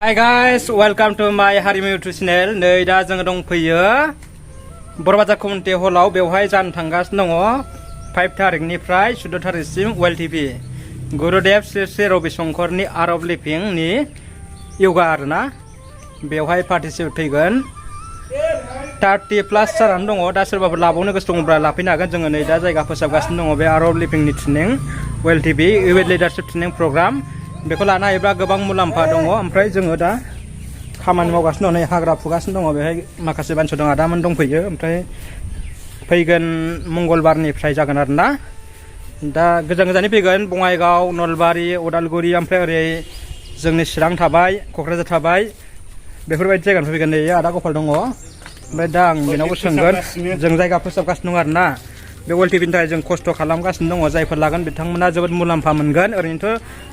Hi guys, welcome to my HARIMU YouTube channel. नै दा जोङो दंफैयो बरबाजार कमिउनिटि हलाव बेवहाय जानो थांगासिनो दङ 5 थारिखनिफ्राय 14 थारिखसिम well TV Gurudev Shri Shri Ravi शंकरनि art of लिभिं नि योगा आरोना बेवहाय पार्टिसिपेट फैगोन 30+ जानानै दङ दा सोरबाफोर लाबावनो गोसो दङब्ला लाफैनो हागोन जोङो नै दा जायगा फोसाबगासिनो दङ बे आर्ट अफ लिभिं नि training well TV event leadership training programme बेखौ लानो हायोब्ला गोबां मुलाम्फा दङ ओमफ्राय जोङो दा खामानि मावगासिनो दङ नै हाग्रा फुगासिनो दङ बेहाय माखासे मानसि दं आदामोन दंफैयो ओमफ्राय फैगोन मंगलबारनिफ्राय जागोन आरोना दा गोजान गोजाननि फैगोन बङाइगाव नलबारि उदालगुरि ओमफ्राय ओरै जोंनि चिरां थाबाय क'क्राझार थाबाय बेफोरबायदि जायगानिफ्राय फैगोन नै आदा गपाल दङ ओमफ्राय दा आं बेनावबो सोंगोन जों जायगा फोसाबगासिनो दं आरोना बे वेल टिभिनि थाखाय जों खस्थ' खालामगासिनो दङ जायफोर लागोन बिथांमोना जोबोद मुलाम्फा मोनगोन ओरैनोथ'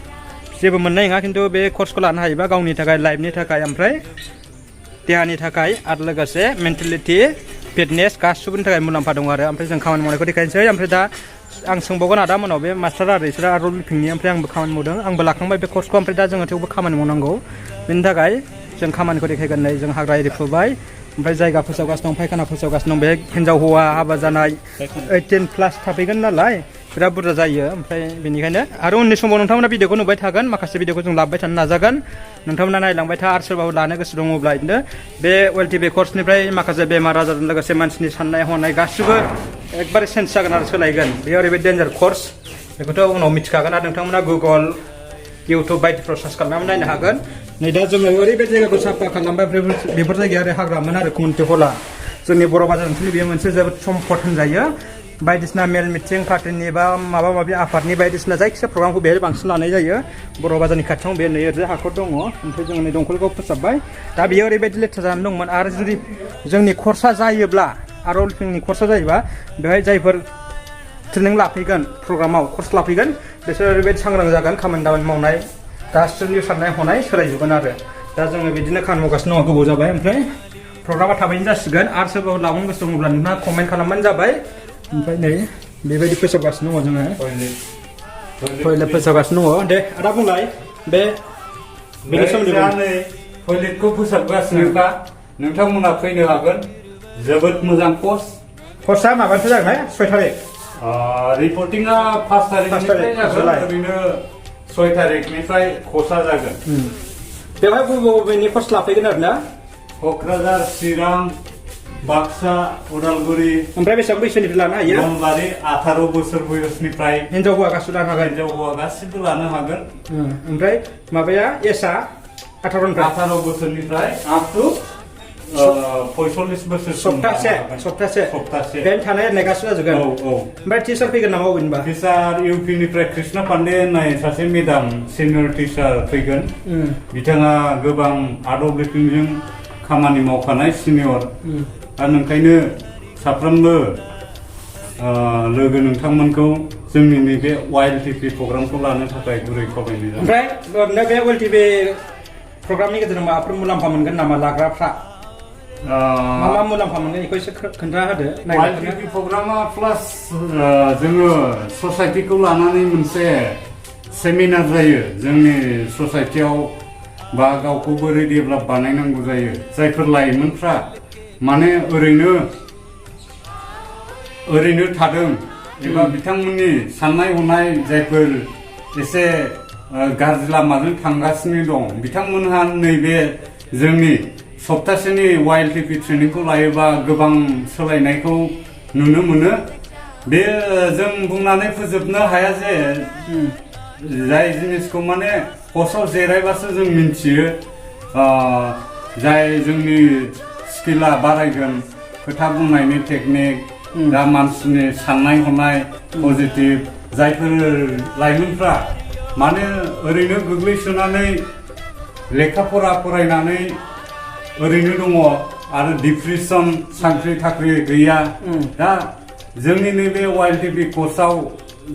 जेबो मोननाय नङा खिन्थु बे कर्सखौ लानो हायोबा गावनि थाखाय लाइफनि थाखाय ओमफ्राय देहानि थाखाय आरो लोगोसे मेन्टेलिटि फिटनेस गासिबोनि थाखाय मुलाम्फा दं आरो ओमफ्राय जों खामानि मावनायखौ देखायनोसै ओमफ्राय दा आं सोंबावगोन आदामोनाव बे मास्टार आरो बिसोरो आर्ट अफ लिभिंनि ओमफ्राय आंबो खामानि मावदों आंबो लाखांबाय बे कर्सखौ ओमफ्राय दा जोङो थेवबो खामानि मावनांगौ बेनि थाखाय जों खामानिखौ देखायगोन नै जों हाग्रा एरि फुबाय ओमफ्राय जायगा फोसाबगासिनो दं फायखाना फोसाबगासिनो दं बे हिन्जाव हौवा हाबा जानाय 18+ थाफैगोन नालाय बिराद बुरजा जायो ओमफ्राय बेनिखायनो आरो उननि समाव नोंथांमोना भिडिअखौ नुबाय थागोन माखासे भिडिअखौ जों लाबोबाय थानो नाजागोन नोंथांमोना नायलांबाय था आरो सोरबाफोर लानो गोसो दङब्ला बिदिनो बे वेल टिभि कर्सनिफ्राय माखासे बेमार आजारजों लोगोसे मानसिनि साननाय हनाय गासिबो एकबारे चेन्ज जागोन आरो सोलायगोन बेयो ओरैबायदि डेन्जार कर्स बेखौथ' उनाव मिथिखागोन आरो नोंथांमोना गुगल इउटुब बायदिफ्राव सार्च खालामनानै नायनो हागोन नै दा जोङो ओरैबायदि जायगाखौ साफा खालामबाय बेफोर जायगाया आरो हाग्रामोन आरो कमिउनिटि हला जोंनि बर' बाजार ओनसोलनि बेयो मोनसे जोबोद सम्पद होनजायो बायदिसिना मेल मिटिं पार्टिनि बा माबा माबि आफादनि बायदिसिना जायखिजाया प्रग्रामखौ बेहाय बांसिन लानाय जायो बर' बाजारनि खाथियाव बे नै ओरैजाय हाखर दङ ओमफ्राय जोङो नै दंखलखौ फोसाबबाय दा बेयो ओरैबायदि लेथ्रा जानानै दंमोन आरो जुदि जोंनि कर्सआ जायोब्ला आर्ट अफ लिभिंनि कर्सआ जायोबा बेहाय जायफोर ट्रेनिं लाफैगोन प्रग्रामाव कर्स लाफैगोन बिसोर ओरैबायदि सांग्रां जागोन खामानि दामानि मावनाय गासिबो साननाय हनाय सोलायजोबगोन आरो दा जोङो बिदिनो खामानि मावगासिनो दङ गोबाव जाबाय ओमफ्राय प्रग्रामा थाबैनो जासिगोन आरो सोरबाफोर लाबावनो गोसो दङब्ला नोंथाङा कमेन्ट खालामबानो जाबाय ओमफ्राय नै बेबायदि फोसाबगासिनो दङ जोङो टयलेट फोसाबगासिनो दङ दे आदा बुंलाय बे बेनि सोमोन्दै टयलेटखौ फोसाबगासिनोखा नोंथांमोना फैनो हागोन जोबोद मोजां कर्सआ माबानिफ्राय जागोन 6 थारिख रिपर्टिंआ 5 थारिखनिफ्राय जागोन ओरैनो 6 थारिखनिफ्राय कर्सआ जागोन बेवहाय बबेनि कर्स लाफैगोन आरोना क'क्राझार चिरां बाक्सा उदालगुरि ओमफ्राय बेसेबां बैसोनिफ्राय लानो हायो नलबारि 18 बोसोर बैसोनिफ्राय हिन्जाव हौवा गासिबो लानो हागोन हिन्जाव हौवा गासिबो लानो हागोन ओमफ्राय माबाया एजआ 18 बोसोरनिफ्राय आप टु 45 बोसोर सप्तासे बेहाय थानाय होननाय गासिबो जाजोबगोन ओमफ्राय टिचार फैगोन नामा बबेनिबा टिचार इउपिनिफ्राय कृष्ण पान्डे होननाय सासे मेडाम सिनियर टिचार फैगोन बिथाङा गोबां आर्ट अफ लिभिंजों खामानि मावखानाय सिनियर आरो नोंखायनो साफ्रोमबो लोगो नोंथांमोनखौ जोंनि नैबे वाइल्ड टिभि प्रग्रामखौ लानो थाखाय गुरै खावलायनाय जाबाय ओमफ्राय ओरैनो बे वाइल्ड टिभि प्रग्रामनि गेजेरजों माबाफोर मुलाम्फा मोनगोन नामा लाग्राफ्रा मा मुलाम्फा मोनगोन बेखौ एसे खोन्था होदो वाइल्ड टिभि प्रग्रामा प्लास जोङो ससाइटिखौ लानानै मोनसे सेमिनार जायो जोंनि ससाइटियाव बा गावखौ बोरै डेभेलप बानायनांगौ जायो जायफोर लाइमोनफ्रा माने ओरैनो थादों एबा बिथांमोननि साननाय हनाय जायफोर एसे गाज्रि लामाजों थांगासिनो दं बिथांमोनहा नैबे जोंनि सप्तासेनि वाइल्ड टिभि ट्रेनिंखौ लायोबा गोबां सोलायनायखौ नुनो मोनो बे जों बुंनानै फोजोबनो हाया जे जाय जिनिसखौ माने कर्सआव जिरायबासो जों मिन्थियो जाय जोंनि स्किला बारायगोन खोथा बुंनायनि टेकनिक दा मानसिनि साननाय हनाय पजिटिभ जायफोर लाइमोनफ्रा माने ओरैनो गोग्लैसोनानै लेखा फरायनानै ओरैनो दङ आरो डिप्रेसन साख्रि थाख्रि गैया दा जोंनि नैबे वाइल्ड टिभि कर्सआव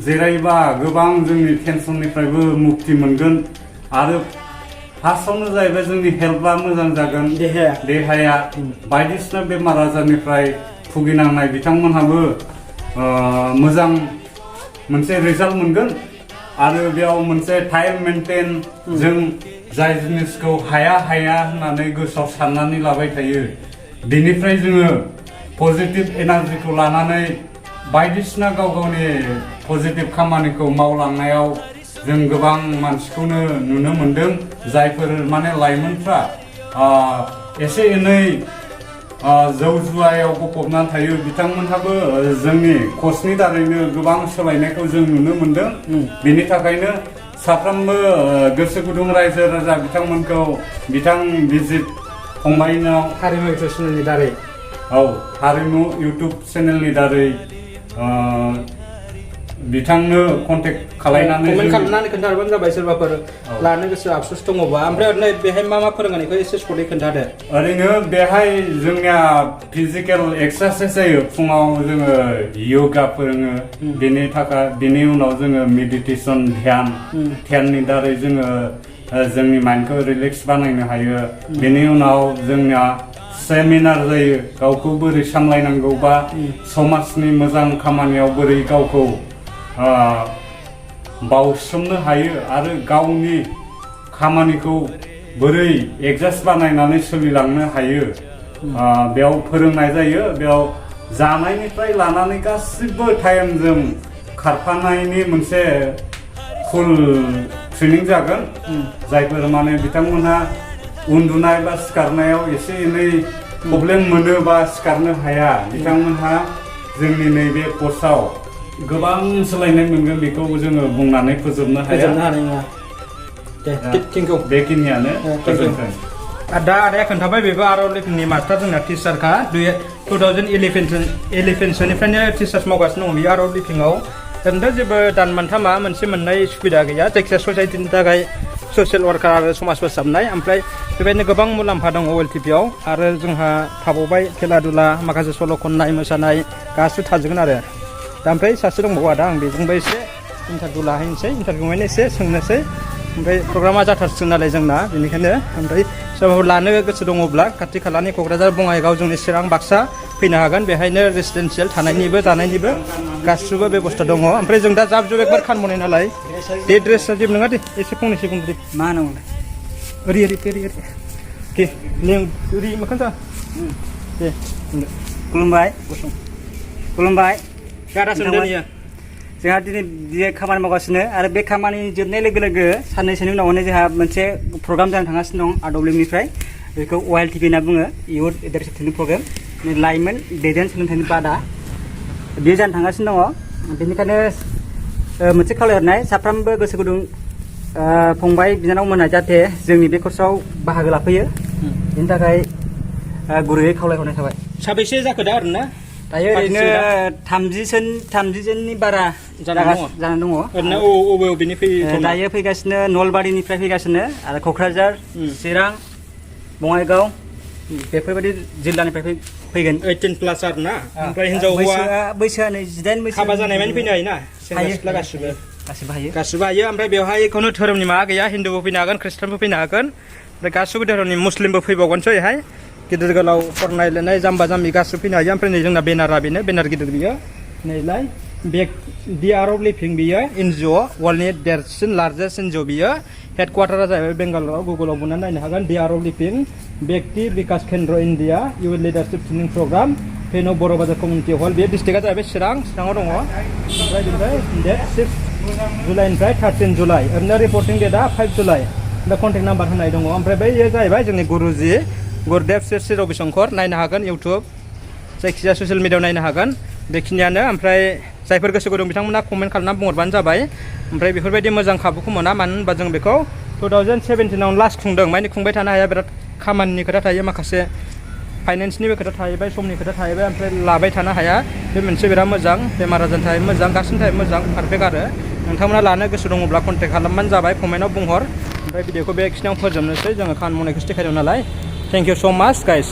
जिरायबा गोबां जोंनि टेनसननिफ्रायबो मुक्ति मोनगोन आरो फार्स्टआवनो जाहैबाय जोंनि हेल्थआ मोजां जागोन देहाया बायदिसिना बेमार आजारनिफ्राय भुगिनांनाय बिथांमोनहाबो मोजां मोनसे रिजाल्ट मोनगोन आरो बेयाव मोनसे टाइम मेनटेन जों जाय जिनिसखौ हाया होननानै गोसोआव साननानै लाबाय थायो बेनिफ्राय जोङो पजिटिभ एनार्जिखौ लानानै बायदिसिना गाव गावनि पजिटिभ खामानिखौ मावलांनायाव जों गोबां मानसिखौनो नुनो मोनदों जायफोर माने लाइमोनफ्रा एसे एनै जौ जुवायाव गफबनानै थायो बिथांमोनहाबो जोंनि कर्सनि दारैनो गोबां सोलायनायखौ जों नुनो मोनदों बेनि थाखायनो साफ्रोमबो गोसो गुदुं रायजो राजा बिथांमोनखौ बिथां बिजित फंबायनाव हारिमु इउटुब चेनेलनि दारै हारिमु इउटुब चेनेलनि दारै बिथांनो कन्टेक्ट खालायनानै कमेन्ट खालामनानै खोन्थाहरबानो जाबाय सोरबाफोर लानो गोसो आफसुस दङबा ओमफ्राय ओरैनो बेहाय मा फोरोंनायखौ एसे सर्टै खोन्थादो ओरैनो बेहाय जोंनिया फिजिकेल एक्सारसाइज जायो फुङाव जोङो योगा फोरोङो बेनि उनाव जोङो मेडिटेसन ध्याननि दारै जोङो जोंनि माइन्डखौ रिलेक्स बानायनो हायो बेनि उनाव जोंनिया सेमिनार जायो गावखौ बोरै सामलायनांगौ बा समाजनि मोजां खामानियाव बोरै गावखौ बावसोमनो हायो आरो गावनि खामानिखौ बोरै एडजास्ट बानायनानै सोलिलांनो हायो बेयाव फोरोंनाय जायो बेयाव जानायनिफ्राय लानानै गासिबो टाइमजों खारफानायनि मोनसे फुल ट्रेनिं जागोन जायफोर माने बिथांमोनहा उन्दुनाय बा सिखारनायाव एसे एनै प्रब्लेम मोनो बा सिखारनो हाया बिथांमोनहा जोंनि नैबे कर्सआव गोबां सोलायनाय मोनगोन बेखौ जोङो बुंनानै फोजोबनो हाया बेखिनियानो दा आदाया खोन्थाबाय बेबो आरो लेभेलनि मास्टार जोंना टिचारखा 2011 सोनिफ्रायनो टिचार्स मावगासिनो दङ बियो आरो लिभिंआव ओरैनोथ' जेबो दान मोनथाम माबा मोनसे मोननाय सुबिदा गैया जायखिजाया ससाइटिनि थाखाय ससियेल वार्कार आरो समाज फोसाबनाय ओमफ्राय बेबायदिनो गोबां मुलाम्फा दङ WLTVआव आरो जोंहा थाबावबाय खेला दुला माखासे सल' खननाय मोसानाय गासिबो थाजोबगोन आरो दा ओमफ्राय सासे दंबावो आदा आं बेजोंबो एसे इन्टारभिउ लाहैनोसै इन्टारभिउ माने एसे सोंनोसै ओमफ्राय प्रग्रामा जाथारसिगोन नालाय जोंना बेनिखायनो ओमफ्राय सोरबाफोर लानो गोसो दङब्ला खाथि खालानि क'क्राझार बङाइगाव जोंनि चिरां बाक्सा फैनो हागोन बेहायनो रेसिडेन्सियेल थानायनिबो जानायनिबो गासिबो बेबस्था दङ ओमफ्राय जों दा जाब जुब एकबार खानबनाय नालाय बे ड्रेसा जेबो नङा दे एसे फंनैसो बुंदो दे मा होनांगौ ओरै दे ओरै मोखां जा दे खुलुमबाय गादा सोंदो जोंहा दिनै बियो खामानि मावगासिनो आरो बे खामानि जोबनाय लोगो लोगो साननैसोनि उनावनो जोंहा मोनसे प्रग्राम जानो थांगासिनो दं RWनिफ्राय बेखौ WLTV होनना बुङो इयुथ लिडारशिप ट्रेनिं प्रग्राम लाइमोन दैदेन सोलोंथाइनि बादा बेयो जानो थांगासिनो दङ बेनिखायनो मोनसे खावलायहरनाय साफ्रोमबो गोसो गुदुं फंबाय बिनानावमोनहा जाहाथे जोंनि बे कर्सआव बाहागो लाफैयो बेनि थाखाय गुरैयै खावलायहरनाय थाबाय साबैसे जाखो दा ओरैनो दायो ओरैनो 30 जननि बारा जानानै दङ ओरैनो बबेनि दायो फैगासिनो नलबारिनिफ्राय फैगासिनो आरो क'क्राझार चिरां बङाइगाव बेफोरबायदि जिल्लानिफ्राय फैगोन 18 प्लास आरो ना ओमफ्राय हिनजाव हौवा बैसोआ 19 बोसोर हाबा जानाय मानि फैनो हायोना सेंग्रा सिख्ला गासिबो हायो ओमफ्राय बेवहाय खुनु धोरोमनि माबा गैया हिन्दुबो फैनो हागोन ख्रिस्टानबो फैनो हागोन ओमफ्राय गासिबो धोरोमनि मुस्लिमबो फैबावगोनसो एहाय गिदिर गोलाव फरायनाय लिरनाय जाम्बा जाम्बि गासिबो फैनो हायो ओमफ्राय नै जोंना बेनारा बेनो बेनार गिदिर बियो नैलाय दि आर अफ लिभिं बियो NGO वर्ल्डनि देरसिन लार्जेस्ट NGO बियो हेडक्वार्टारा जाहैबाय बेंगालराव गुगलाव बुंनानै नायनो हागोन दि आर अफ लिभिं व्यक्ति बिकास केन्द्र India youth leadership training programme फेन' बर' बाजार कमिउनिटि हल बे डिस्ट्रिक्टआ जाहैबाय चिराङाव दङ ओमफ्राय बेनिफ्राय डेट 6 जुलाइनिफ्राय 13 जुलाइ ओरैनो रिपर्टिं डेटआ 5 जुलाइ दा कन्टेक्ट नाम्बार होनाय दङ ओमफ्राय बैयो जाहैबाय जोंनि गुरुजि गुरुदेव श्री रविशंकर नायनो हागोन इउटुब जायखिजाया ससियेल मिडियायाव नायनो हागोन बेखिनियानो ओमफ्राय जायफोर गोसो गुदुं बिथांमोना कमेन्ट खालामना बुंहरबानो जाबाय ओमफ्राय बेफोरबायदि मोजां खाबुखौ मोना मानो होनबा जों बेखौ 2017 आवनो लास्ट खुंदों माने खुंबाय थानो हाया बिराद खामानिनि खोथा थायो माखासे फाइनेन्सनिबो खोथा थाहैबाय समनि खोथा थाहैबाय ओमफ्राय लाबाय थानो हाया बे मोनसे बिराद मोजां बेमार आजारनि थाखाय मोजां गासिनि थाखाय मोजां पारफेक्ट आरो नोंथांमोना लानो गोसो दङब्ला कन्टेक्ट खालामबानो जाबाय कमेन्टआव बुंहर ओमफ्राय भिडिअखौ बेखिनियाव फोजोबनोसै जोङो खामानि मावनायखौसो देखायदों नालाय थेंक इउ सो माच गाइस